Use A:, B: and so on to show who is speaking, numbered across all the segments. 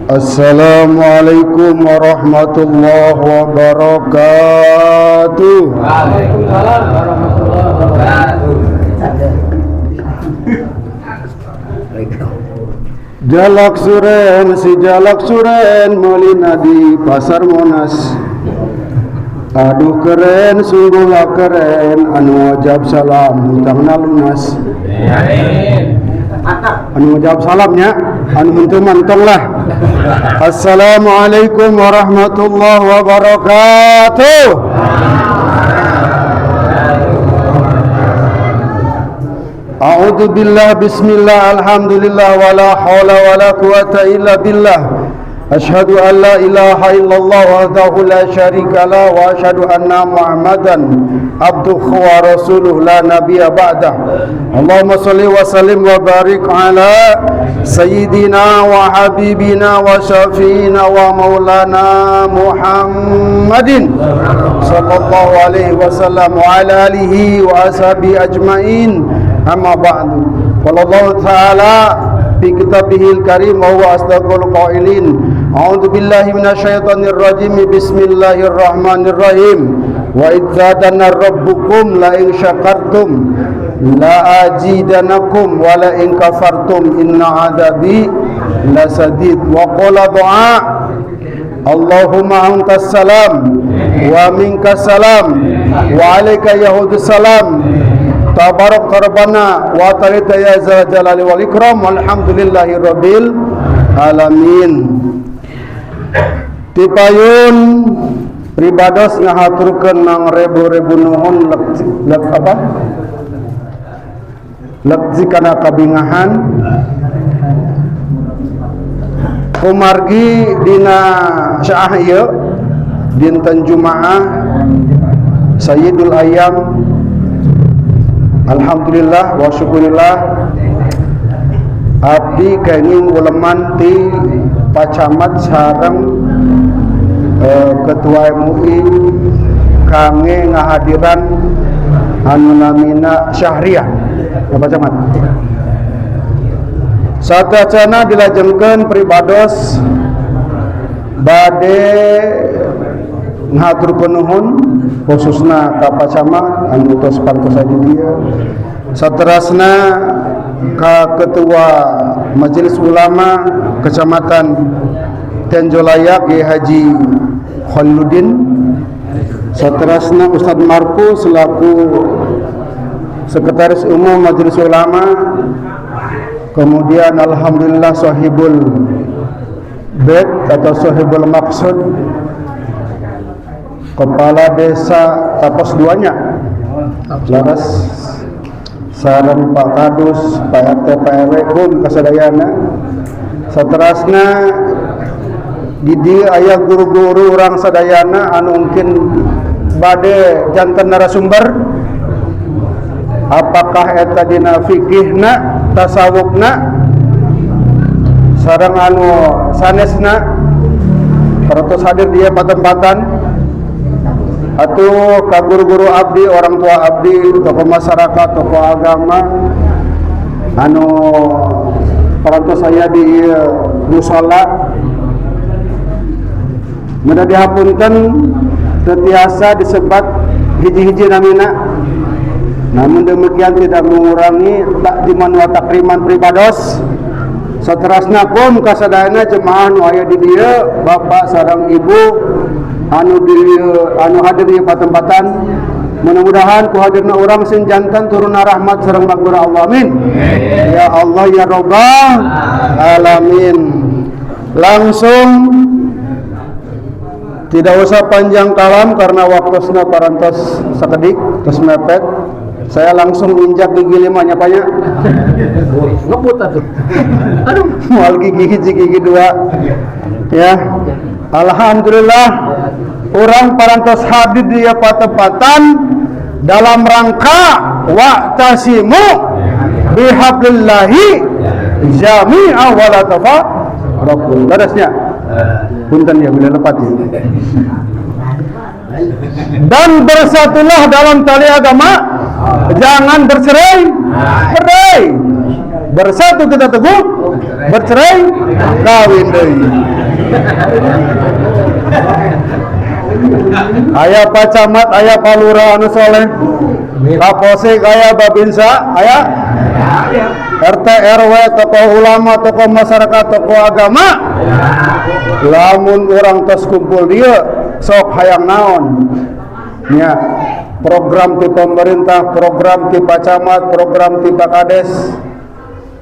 A: Assalamualaikum warahmatullahi wabarakatuh.
B: Waalaikumsalam warahmatullahi wabarakatuh.
A: Jalak suren si jalak suren meulina di pasar Monas. Aduh keren, sungguhlah keren, anu wajab salam hutangna lunas. Anu jawab salamnya, anu henteu mantong lah. Assalamualaikum warahmatullahi wabarakatuh. A'udzu billah bismillah alhamdulillah wala haula wala quwata illa billah. Asyhadu an la ilaha illallah wahdahu la syarika lah wa asyhadu anna Muhammadan abduhu wa rasuluhu la nabiyya ba'dah. Allahumma shalli wa sallim wa barik ala sayyidina wa habibina wa syafiina wa maulana Muhammadin sallallahu alaihi wasallam wa ala alihi wa ashabihi ajmain. Amma ba'du. Qala Allah ta'ala fi kitabihil karim wa huwa asdaqul qailin. A'udzu billahi minasyaitonir rajim. Bismillahirrahmanirrahim. Wa idzadana rabbukum la in syakartum la ajidanakum wa la in kafartum inna adabi lasadid. Wa qala du'a Allahumma antas salam wa minkas salam wa alaika yahudus salam. Tabarak rabbana wa ta'ala ya zal jalali wal ikram walhamdulillahi rabbil alamin. Tipayun pribados ngahaturkeun mangrebu-rebu nuhun lek apa? Lek kana kabingahan kumargi dina saah ieu dinten Jumaah Sayyidul Ayyam. Alhamdulillah wa syukurillah abdi kenging uleman ti Pacamat sareng Ketua MUI kangge ngahadiran anu namina Syahriah ya Pacamat. Satacana dilajengkeun pribados bade ngahaturkeun nuhun khususna ka Pacamat anu tos pantos di dieu, saterasna ka Ketua Majelis Ulama Kecamatan Tenjolayak Kiai Haji Khaludin, saterasna Ustadz Marco selaku Sekretaris Umum Majelis Ulama, kemudian alhamdulillah sahibul bait atau sahibul maksud Kepala Desa Tapos duanya laras sareng Pak Kadus, Pak RT, Pak RW kum kasadayana. Saterasna di dieu aya guru-guru urang sadayana anu mungkin bade janten narasumber, apakah eta dina fikihna, tasawufna, sareng anu sanesna parantos hadir dieu patempatan. Atuh ka guru-guru abdi, orang tua abdi, tokoh masyarakat, tokoh agama anu parantos saya di musala, mudah dihapunten teu tiasa disebat hiji-hiji namina, namun demikian tidak mengurangi takdiman wa takriman pribados. Saterasna kum kasadayana jemaah nu aya di dieu, bapak sareng ibu anu di anu hadir di patempatan, mudah-mudahan ku hadirna urang sing jantan turunna rahmat sareng magfirah Allah, amin ya Allah ya rabbal alamin. Langsung tidak usah panjang kalam karena waktosna parantos sakedik terus mepet. Saya langsung injak gigi limanya banyak.
B: Ngebut atuh.
A: Aduh, moal gigi hiji gigi dua. Ya. Alhamdulillah orang parantos hadir di patempatan dalam rangka wa'tasimu bihablillahi jami'a wa la tafarraqu. Ladasnya. Punten ya bila lepat ya. Dan bersatulah dalam tali agama, jangan bercerai berai. Bersatu kita teguh, Bercerai, kawin deui. Aya Pak Camat, aya Pak Lurah anu soleh, Kapolsek aya Babinsa, aya RT RW, tokoh ulama, tokoh masyarakat, tokoh agama. Lamun urang tos kumpul dieu, sok hayang naon nya, program ti pemerintah, program ti Pak Camat, program ti Pak Kades,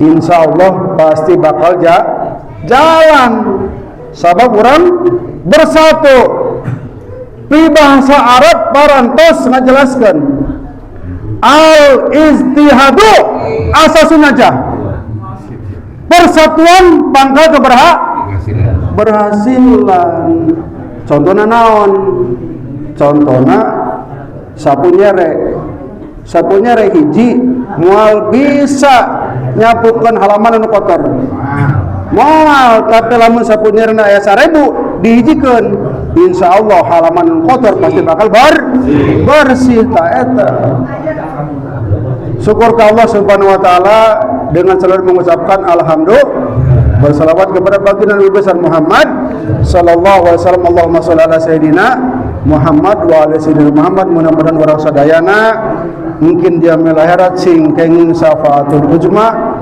A: insya Allah pasti bakal jalan. Sabab urang bersatu. Di bahasa Arab parantos ngajelaskeun al ijtihadu asasun najah, persatuan pangkal berhasilan. Contohnya naon? Contohnya sapu nyere, sapu nyere hiji moal bisa nyapukeun halaman anu kotor, moal. Tapi lamun sapu nyere aya 1000 dihijikeun, insya Allah halaman kotor pasti bakal bersih. Ta eta syukur ke Allah Subhanahu wa taala dengan selalu mengucapkan alhamdulillah, bersalawat kepada baginda Nabi besar Muhammad sallallahu alaihi wasallam. Allahumma sholli ala sayidina Muhammad wa ala sayyidina Muhammad. Mudah-mudahan urang sadayana mungkin dia akhirat sing kenging syafaatul ujma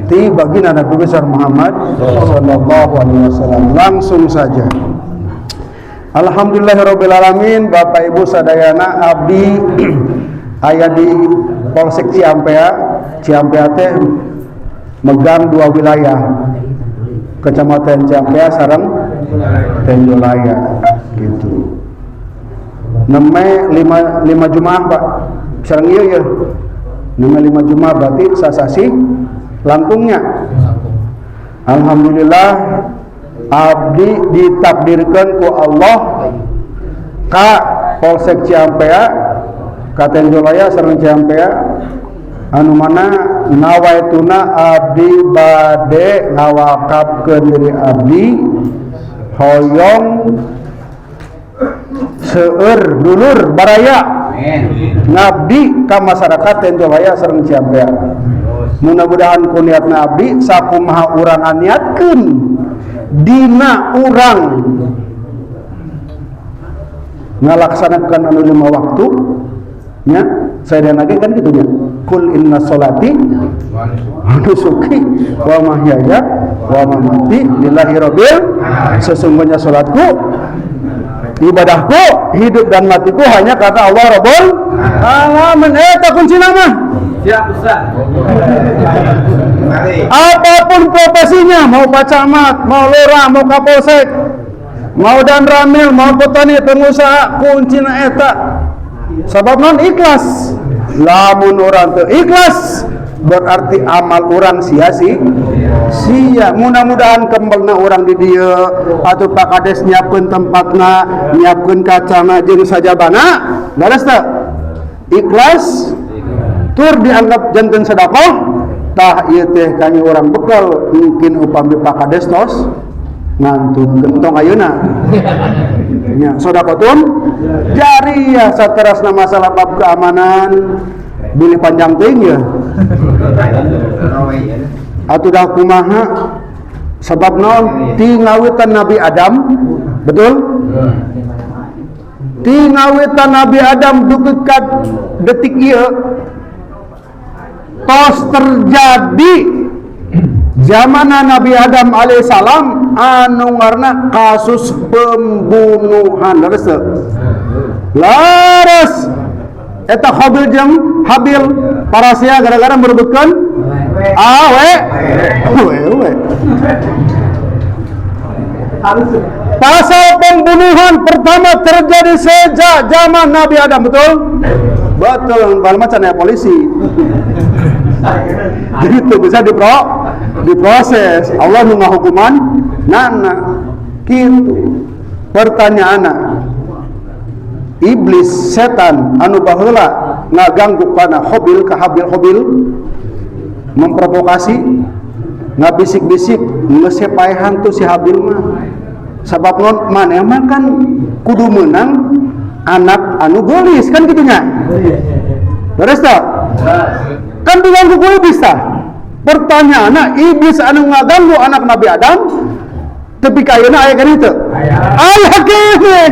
A: ti baginda Nabi besar Muhammad sallallahu alaihi wasallam. Langsung saja, alhamdulillahirabbil alamin. Bapak Ibu sadayana, abdi aya di Polsek Ciampea. Ciampea teh megang dua wilayah, Kecamatan Ciampea sareng Tenjolaya gitu. Neme lima, lima Jumaah, Pak, sareng ieu ya. Neme 5 Jumaah berarti sasasi langkungnya. Alhamdulillah abdi ditakdirkan ku Allah ka Polsek Ciampea, ka Tenjolaya sareng Ciampea, anu mana nawaituna abdi bade ngawakafkeun diri abdi hoyong seueur dulur baraya ngabdi ka masyarakat Tenjolaya sareng Ciampea. Mudah-mudahan ku niatna abdi, sakumaha urang niatkeun dina urang ngalaksanakan anu 5 waktu nya, saya dan lagi kan gitu nya, kul inna sholati wa nusuki wa mahyaya wa mamati lillahi rabbil, sesungguhnya salatku, ibadahku, hidup dan matiku hanya karena Allah Rabbul alamin. Eta kunci nama.
B: Siap, Ustaz.
A: Apapun profesinya, mau Pak Camat, mau lurah, mau Kapolsek, mau Danramil, mau petani, pengusaha, kuncina eta. Sebab non ikhlas. Lamun urang teu ikhlas, berarti amal urang sia-sia. Sia. Mudah-mudahan kembelna urang di dieu atau Pak Kades nyiapkeun tempatna, nyiapkeun kacana jeung sajabana, leres teu? Ikhlas tur dianggap janten sedekah. Tah ieu teh kami urang bekal mungkin upami Pak Kades tos ngantun gentong ayeuna nya sedekahun jariyah. Saterasna masalah bab keamanan bilih panjang teuing ya atuh dah kumaha, sebab naon, ti ngawitan Nabi Adam, betul, ti ngawitan Nabi Adam dugi ka detik ieu tos terjadi zaman Nabi Adam alaihissalam anu ngaranna kasus pembunuhan. Leres teu? Leres. Eta Qabil jeung Habil parasia gara-gara merebutkan awe wewe. Pasal pembunuhan pertama terjadi sejak zaman Nabi Adam, betul? Betul, macan ya polisi. Jadi itu bisa diproses. Allah nu ngahukuman nana gitu. Pertanyaan, iblis setan anu baheula ngaganggu kana Hobil ka Habil, Hobil memprovokasi, ngabisik-bisik ngesepai hantu si Habil mah, sabab non maneh mah kan kudu menang anak anu geulis kan gitunya. Beres tak? Kan diganggu ku iblis tah. Pertanyaanna, iblis anu ngaganggu anak Nabi Adam tepi ka ayeuna aya keneh teu? Aya keneh.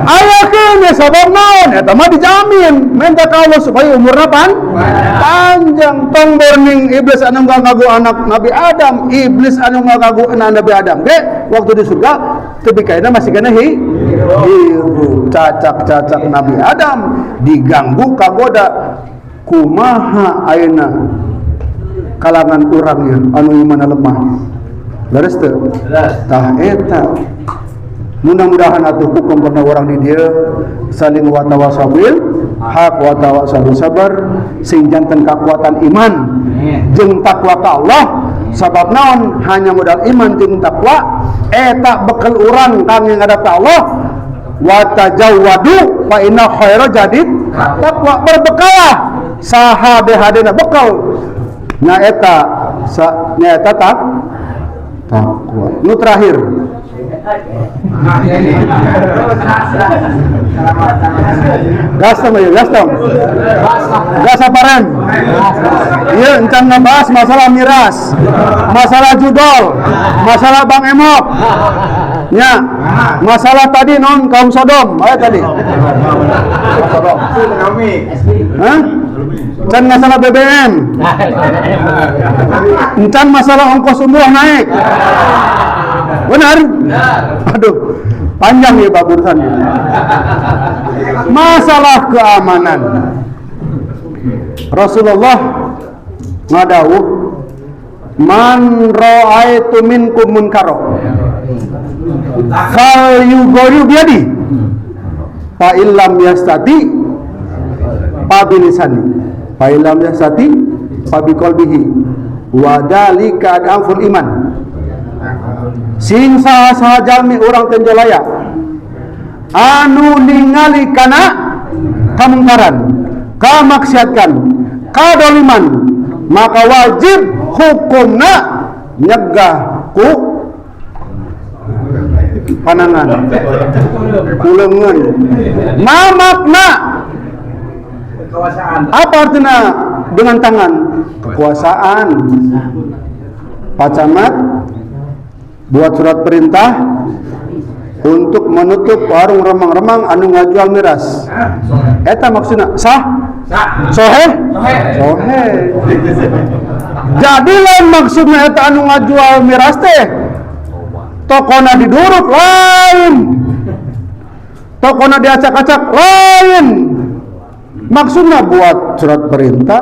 A: Aya keneh, sabab naon? Eta mah dijamin minta ka Allah supaya umurna panjang. Tong burning iblis anu ngaganggu anak Nabi Adam, iblis anu ngaganggu anak Nabi Adam ge waktu di surga tepi ka ayeuna masih keneh hirup. Cacak-cacak Nabi Adam diganggu kagoda. Kumaha ayeuna kalangan urangnya anu imanna lemah? Leres teu? Tah eta mudah-mudahan atuh hukum pernah orang di dieu saling watawasabil haq watawasabil sabar, sing janten kakuatan iman jeung takwa ka Allah. Sabab naon? Hanya modal iman jeung takwa eta bekal urang kang ngadap ka Allah. Wa tajawwadu fa inna khaira jadid taqwa. Berbekalah saha hadena bekal nyaeta nyaeta tak takwa. Nu terakhir, gas tong ya, gas tong, gas apa rem? Iya, encan ngebahas masalah miras, masalah judol, masalah Bang Emok, ya, masalah tadi non kaum Sodom, ayo tadi. Hah? Encan masalah BBM, encan masalah ongkos umroh naik. Benar? Aduh, panjang ya Pak urusannya. Masalah keamanan. Rasulullah ngadawuh, man ra'aitu minkum munkara fal yughayyiru biyadi fa illam yastati fa bilisani fa illam yastati fa biqalbihi wa dzalika adhaful iman. Sing saha-saha jalmi urang tenjolaya anu ningali kana kamungkaran, kamaksiatkan, kadoliman, maka wajib hukumna nyegah ku panangan, ku leungeun. Mamakna apa artinya dengan tangan? Kekuasaan. Pak Camat buat surat perintah untuk menutup warung remang-remang anu ngajual miras. Eta maksudna sah? Soheh? Soheh. Jadi lain maksudna eta anu ngajual miras teh tokona diduruk lain, tokona diacak-acak lain. Maksudnya buat surat perintah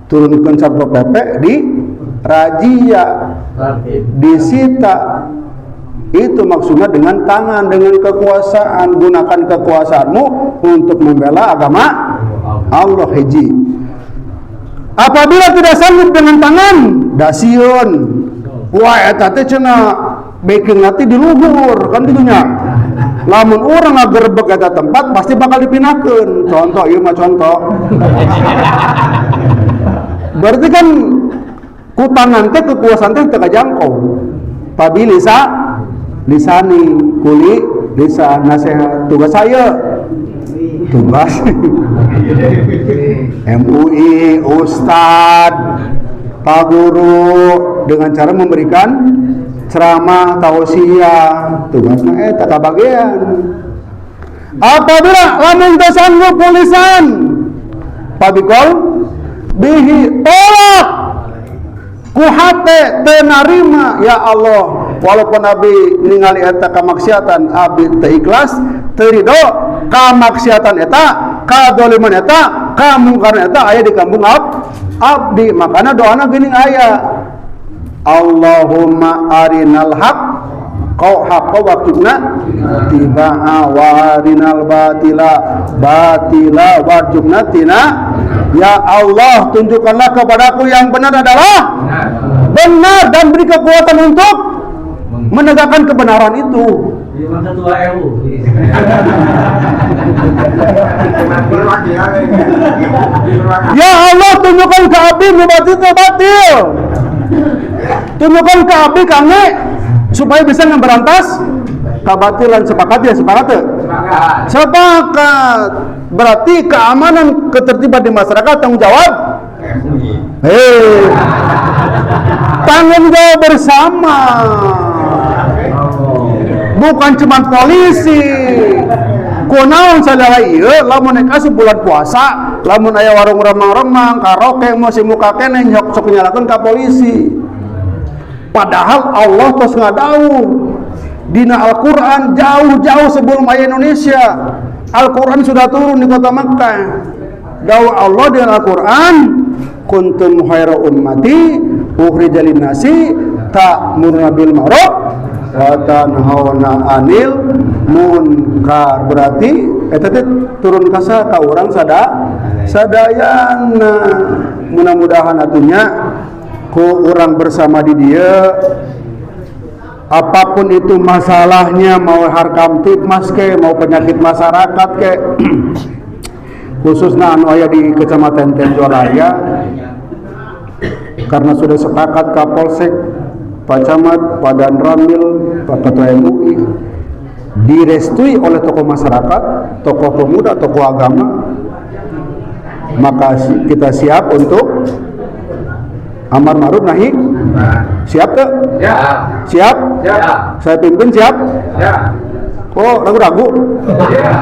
A: turunkan Satpol PP di razia, disita. Itu maksudnya dengan tangan, dengan kekuasaan. Gunakan kekuasaanmu untuk membela agama Allah. Hiji. Apabila tidak sanggup dengan tangan, dasieun. Wah, eta teh cenah baking nanti di luhur kan gitunya. Lamun urang ngagerebek eta tempat pasti bakal dipindahkeun. Contoh ieu mah contoh. Berarti kan ku tangan teh kekuasaan teh teu kajangkau. Pabilisa lisani kuli lisan nasihat, tugas saya tugas MUI, ustad, pak guru dengan cara memberikan ceramah tausiah, tugasnya tak kabagian. Apabila lamun teu sanggup tulisan pabikol bihi, tolak ku hate teu narima. Ya Allah, walaupun abdi ningali eta kamaksiatan, abdi teu ikhlas, teu ridho kamaksiatan eta, kadoliman eta, kamungkaran eta aya di kampung abdi. Makana doana geuning aya, Allahumma arinal haq kau haqqa waktubna tibaa wa arinal batila batila warjubna tina. Ya Allah, tunjukkanlah kepadaku yang benar adalah benar dan beri kekuatan untuk menegakkan kebenaran itu. Ya Allah, tunjukkan ke abdi nu batil batil, tunjukkan ke abdi kami supaya bisa memberantas kebatilan. Sepakat ya? Sepakat ya? Sepakat. Berarti keamanan ketertiban di masyarakat tanggung jawab Hei, tanggung jawab bersama, bukan cuma polisi. Kunaon sadaya ieu lamun nek asup bulan puasa, lamun aya warung remang-remang, karaoke masih muka keneh nyok sok nyalakeun ka polisi. Padahal Allah tos ngadawuh dina Al-Qur'an jauh-jauh sebelum aya Indonesia. Al-Qur'an sudah turun di kota Makkah. Dawuh Allah di Al-Qur'an, kuntum khaira ummati ukhrijal linnasi ta'muruna bil ma'ruf wa tanhauna 'anil munkar. Berarti eta teh turun kasa ka urang sadayana. Mudah-mudahan atunya ku urang bersama di dieu, apapun itu masalahnya, mau harkamtibmas ke, mau penyakit masyarakat ke, khususnya anu aya di Kecamatan Tenjolaya, karena sudah sepakat Kapolsek, Pak Camat, Pak Danramil, Pak Ketua MUI, direstui oleh tokoh masyarakat, tokoh pemuda, tokoh agama, maka kita siap untuk amar ma'ruf nahi. Siap ke?
B: Ya.
A: Siap?
B: Ya.
A: Saya pimpin, siap?
B: Ya.
A: Kok ragu-ragu?
B: Ya.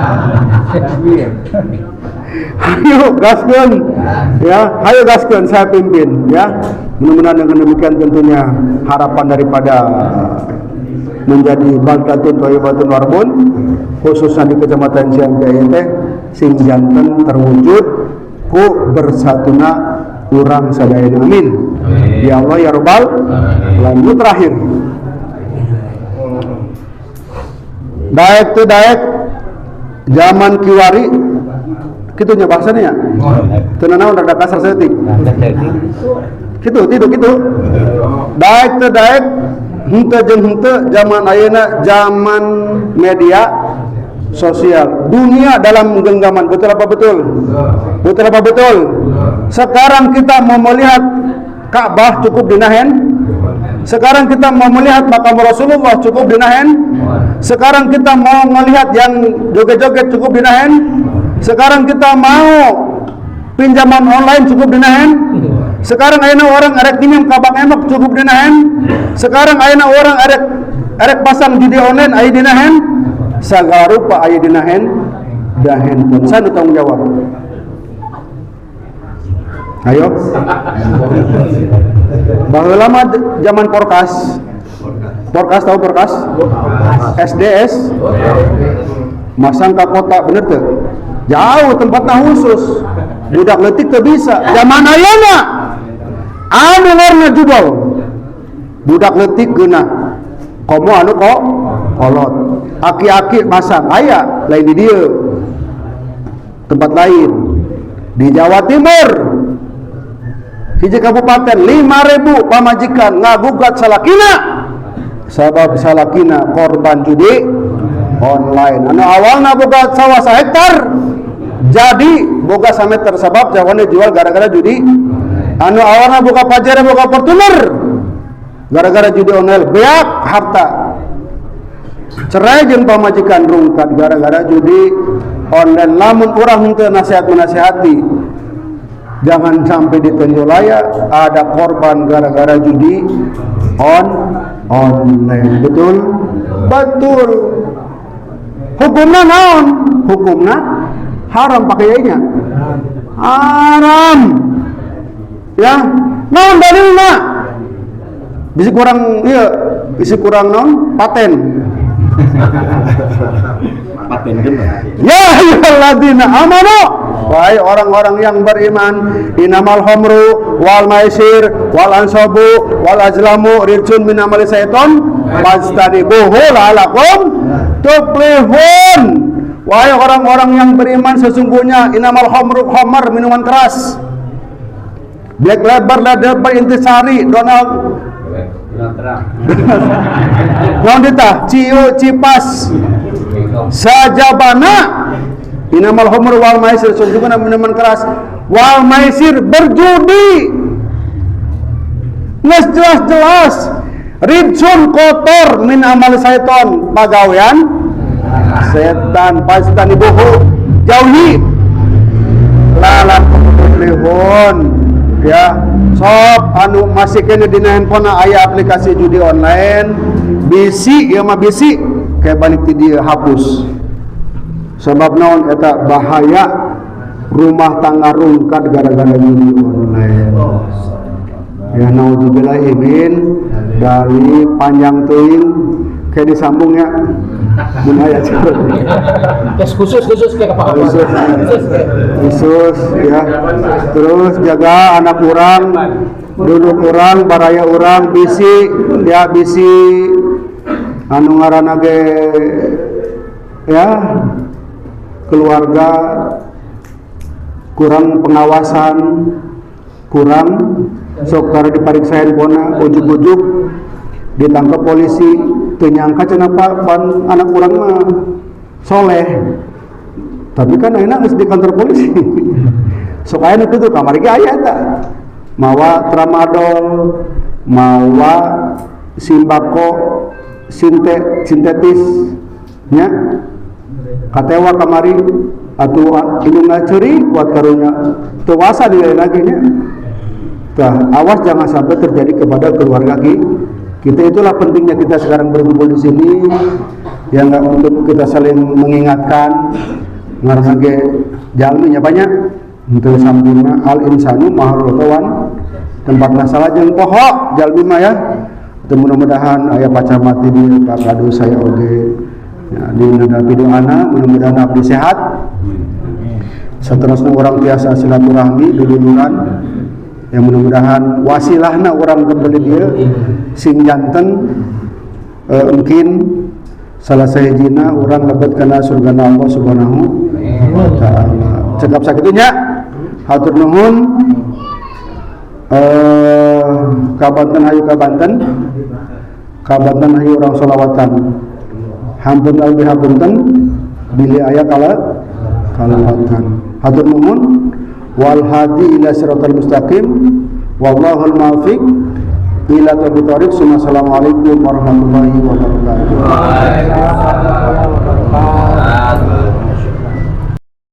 A: Ayo gaskeun ya, ayo gaskeun, saya pimpin ya. Mudah-mudahan dengan demikian tentunya harapan daripada menjadi baldatun thayyibatun warbun khususnya di Kecamatan Ciampea teh sing janten terwujud ku bersatuna urang sadayana, amin. Ya Allah ya Rabbal alamin. Terakhir, daek teu daek zaman kiwari kitu nya bahasanya ya. Teu nanaon rada kasar saeutik. Kitu tidu kitu. Daek teu daek henteu jeung henteu zaman ayeuna zaman media sosial. Dunia dalam genggaman, betul apa betul? Betul apa betul? Sekarang kita mau melihat Ka'bah cukup dina hand. Sekarang kita mau melihat makam Rasulullah cukup dina hand. Sekarang kita mau melihat yang joget-joget cukup dina hand. Sekarang kita mau pinjaman online cukup dina hand. Sekarang ayeuna orang arek minjem ka bank emok cukup dina hand. Sekarang ayeuna orang arek pasang judi online aya dina hand. Sagala rupa aya dina hand da handphone. Saya nu tanggung jawab. Ayo. Baheula mah zaman porkas. Porkas, tahu porkas? SDS. Masang ka kota, bener tuh? Jauh tempatnya khusus. Budak leutik teu bisa. Zaman ayeuna anu warna judol. Budak leutik geunah. Komo anu kok kolot. Aki-aki masang aya lain di dieu. Tempat lain. Di Jawa Timur hiji kabupaten 5.000 pamajikan ngagugat salakina sabab salakina korban judi online. Anu awalna boga sawah sahektar jadi boga sameter sabab jawane jual gara-gara judi. Anu awalna boga Pajero boga Fortuner gara-gara judi online beak harta. Cerai jeung pamajikan rungkad gara-gara judi online. Lamun urang henteu nasihat menasihati, jangan sampai di Tenjolaya ada korban gara-gara judi online. Betul? Betul. Hukumna naon? Hukumna haram pakaiannya. Haram. Ya, naon dalilna? Bisi kurang ieu, bisi kurang naon? Paten.
C: Paten kan?
A: Ya ayyuhalladzina amanu, wahai orang-orang yang beriman, innamal khamru wal maisir wal ansabu wal azlamu rijsun min amali syaiton fajtanibuhu la'allakum tuflihun. Wahai orang-orang yang beriman, sesungguhnya innamal khamru, khamar minuman keras, Black Label, Label Intisari, Donald Dita, Ciu, Cipas, Sajabana, inamal khamru wal maisir, sesungguhnya minuman keras, wal maisir berjudi, nges jelas-jelas, rijsun kotor, min amal syaiton, pagawean setan, fajtanibuhu, jauhi, la'allakum tuflihun. Ya, sok anu masih kena dina handphone aya aplikasi judi online, bisi ieu mah bisi kayak balik ti dieu hapus. Sebab naon eta bahaya rumah tangga rungkad gara-gara judi online. Ya, naudzubillah min dari panjang teuing kayak disambung ya. Mun aya cara.
B: Tes khusus khusus kayak apa?
A: Khusus.
B: Khusus.
A: Khusus ya. Terus jaga anak urang, duduk urang, baraya urang, bisi ya bisi anu ngaranna ge ya keluarga kurang pengawasan, kurang sok tara dipariksa handphone, ujug-ujug ditangkap polisi, teu nyangka cenah Pak, pan anak urang mah soleh, tapi kan ayeuna geus di kantor polisi. Sok aya nu kitu kamari ge aya eta mawa tramadol, mawa simbako sintetis nya, katewa kamari atuh indungna ceuri kuat karunya teu wasa di lain lagi nya. Tah, awas jangan sampai terjadi kepada keluarga kita. Itulah pentingnya kita sekarang berkumpul di sini ya, enggak untuk kita saling mengingatkan, ngaranna ge jalmi nya banyak untuk sampurna al insanu mahlukun tempat masalah jeung poho jalmi mah ya. Teu mudah-mudahan aya Pak Camat di dieu, Pak Kadus saya oge ya, di doana mudah-mudahan abdi sehat seterusnya, urang biasa silaturahmi duduluran yang mudah-mudahan wasilahna urang kembali dia sing janten mungkin salah sahijina urang lebet kana surga Allah Subhanahu wa taala. Cekap sakitu nya, hatur nuhun. Ka Banten hayu, ka Banten, ka Banten hayu urang solawatan. Hampun lebih hapunten bilih aya kala kalewatan. Hatur nuhun. Wal hadi ila siratal mustaqim, wallahul muwaffiq ila aqwamit thoriq. Assalamualaikum warahmatullahi wabarakatuh.
B: Waalaikumsalam warahmatullahi wabarakatuh.